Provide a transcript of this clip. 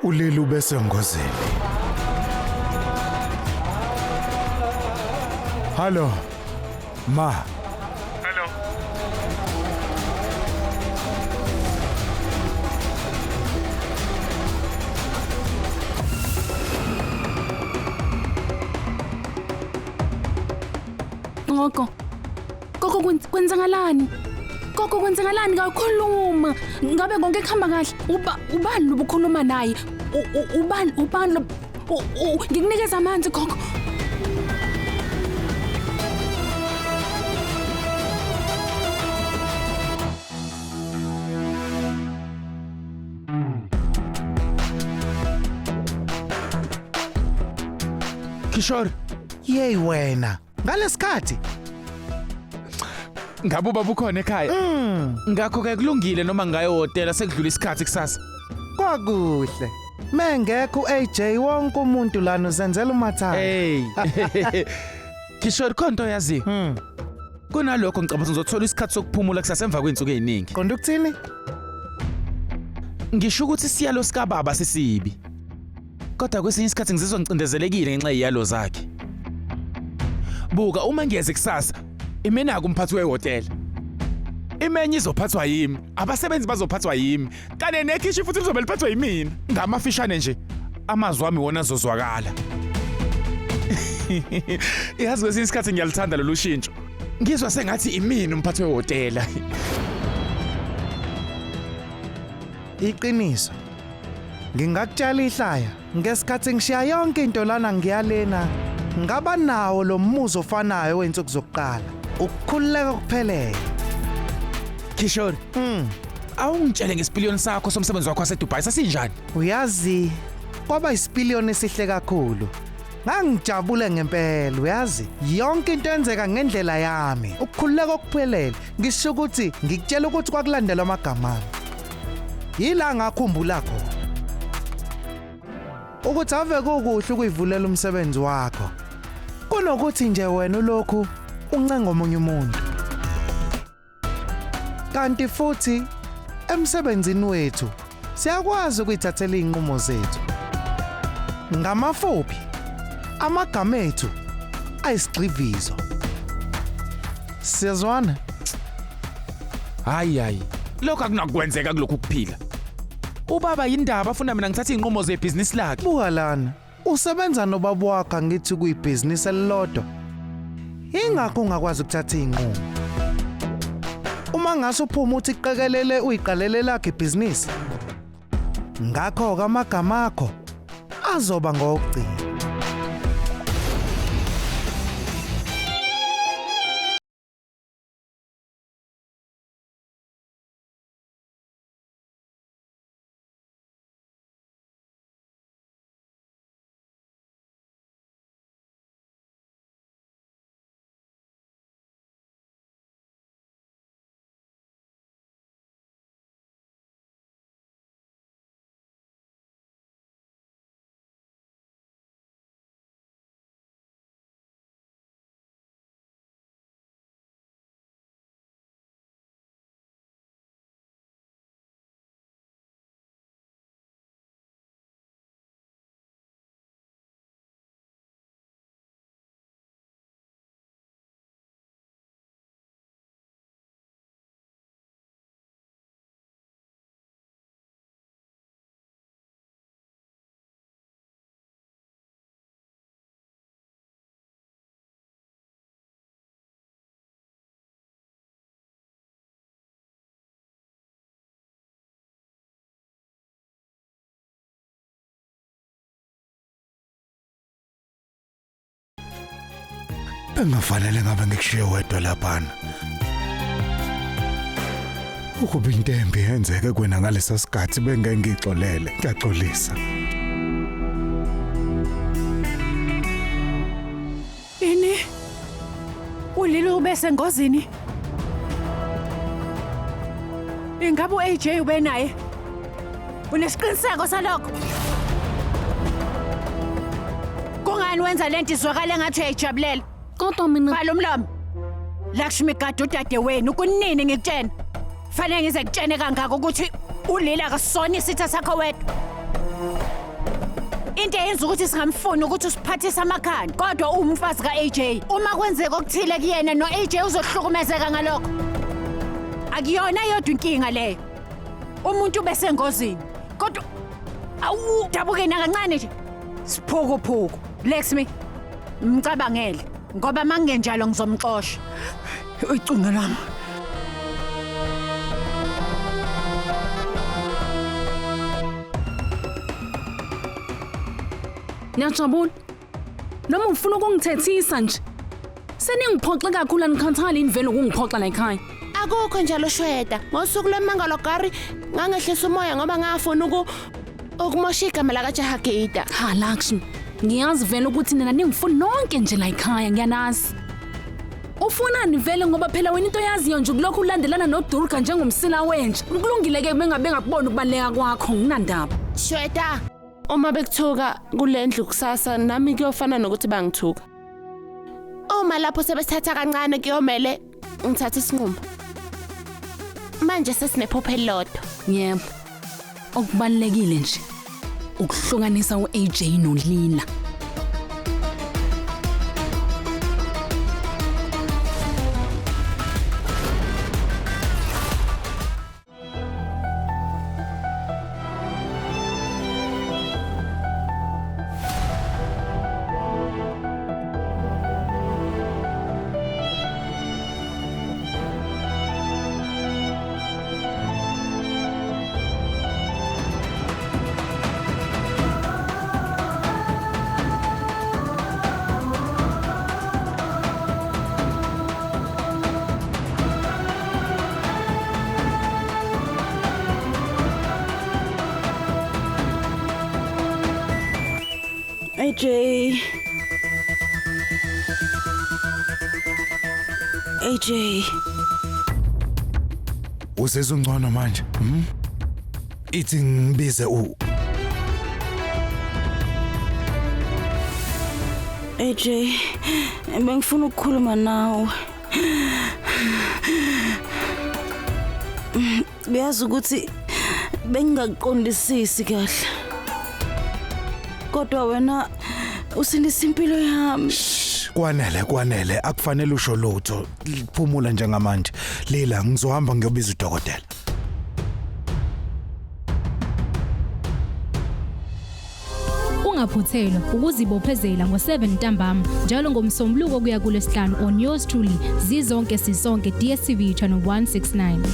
Ulili ubesengozini. Hallo. Ma. Hello. Gogo. Gogo kwenzakalani? Gogo kwenzakalani kakhuluma? Ngabe konke kuhamba kahle? Uba ubani lobukhuluma naye? Ubani ubani lo ngikunikeza amanzi gogo. Kishore, Yey wena, ngalesikhathi ngabe ubaba ukhona ekhaya? Ngakho ke kulungile noma ngayo hotela sekudlula isikhathi kusasa. Kwakuhle. Mengekho uAJ wonke umuntu lana uzenzela umathanda. Hey. Kishore khonto yazi. Kunalokho ngicabanga ukuthi ngizothola isikhathi sokuphumula kusasa emva kweinsuku eziningi. Qonda ukuthini? Ngisho ukuthi isiyalo sikababa sisibi. Kodwa kwesinye isikhathi ngizizwa ngicindezelekile ngenxa yeziyalo zakhe. Buka uma ngiyeze kusasa, imenaka umphathi wehhotela. Imenye izophathwa yimi, abasebenzi bazophathwa yimi, kanye nekhishi futhi lizobe liphathwa yimina. Ngamafishane nje, amazwi ami wona azozwakala. Yazi kwesinye isikhathi ngiyalithanda lolu shintsho. Ngizwa sengathi imina umphathi wehhotela. Iqiniso. Ngingakutshela ihlaya ngesikhathi ngishiya yonke into lana ngiyalena ngaba nawo lo muzwa ofanayo wensuku zokuqala. Ukukhululeka kuphelele. Kishore, awungitshele ngesipiliyoni sakho somsebenzi wakho waseDubai sasinjani? Uyazi kwaba isipiliyoni esihle kakhulu. Ngangijabule ngempela uyazi yonke into yenzeka ngendlela yami ukukhululeka okuphelele ngisho ukuthi ngikutshela ukuthi kwakulandelwa amagama ami. Yila ngakhumbula khona ukuthi ave kukuhle ukuyivulela umsebenzi wakho kunokuthi nje wena ulokhu uncenga omunye umuntu. Kanti futhi emsebenzini wethu siyakwazi ukuyithathela izinqumo zethu. Ngamafuphi amagama ethu ayisigxivizo. Siyazwana? Hayi hayi. Lokho akunakwenzeka kulokhu kuphila. Ubaba yindaba afuna mina ngithathe izinqumo zebhizinisi lakhe. Buka lana, usebenza nobaba wakho angithi kuyibhizinisi elilodwa. Ingakho ungakwazi ukuthatha izinqumo. Uma ngase uphuma uthi qekelele uyiqalele lakhe ibhizinisi. Ngakho ke amagama akho azoba ngokugcina. Bengafanele ngabe ngikushiye wedwa laphana. Ukuba into embi yenzeke kuwena ngalesa sikhathi bengeke ngixolele. Ngiyaxolisa. Ini? Ulilo ube sengozini? Ingabe u-AJ ube naye? Unesiqiniseko salokho? Kungani wenza lento izwakale ngathi uyayijabulela? Kodwa mina Vala umlomo. Lakshmi gada udadewenu kunini ngikutshena. Fanele ngize kutshene kangaka ukuthi uLila akasona isitha sakho wedwa. Into eyenza ukuthi singamfuni ukuthi usiphathise amakhanda, kodwa uwumfazi ka-AJ. Uma kwenzeka okuthile kuyena no-AJ uzohlukumezeka ngalokho. Akuyona yodwa inkinga leyo. Umuntu ubesengozini. Kodwa awu dabuke nakancane nje. Siphukuphuku. Lakshmi, mcabangele ngoba mangenjalo ngizomxosha. Uyicinga lami. Niyajabula? Noma ufuna ukungithethisa nje? Seningiphoxe kakhulu anikhathali yini vele ukungiphoxa la ekhaya? Akukho njalo Shweta. Ngosuku lwemangalo Gari ngangehlisa umoya ngoba ngafuna ukumosha igama lakaJahagida. Ha Lakshmi, ngiyazi vele ukuthi nina ningifuni nonke nje la ekhaya ngiyanazi. Ufunani vele ngoba phela wena into yaziyo nje kulokhu ulandelana noDurga njengomsila wenja. Kulungile ke bengabe ngakubona ukubaleka kwakho nginandaba. Shweta, uma bekuthuka kulendlu kusasa nami kuyofana nokuthi bangithuka. Uma lapho sebesithatha kancane kuyomele ngithathe isinqumo. Manje sesinephupho elilodwa. Yebo. Okubalekile nje ukuhlukanisa uAJ noLila. AJ. AJ. Usezungcono manje? Ithi ngibize u AJ, bengifuna ukukhuluma nawe. Uyazi ukuthi bengingakuqondisisi kahle. Kodwa wena usindisa impilo yami. Kwanele, kwanele, akufanele usho lutho. Phumula njengamanje. Lila, ngizohamba ngiyobiza udokotela. Ungaphuthelwa ukuzibophezela ngo-7 ntambama njalo ngomsombuluko kuya kulesihlanu on yours truly zizonke sisonke DStv channel 169.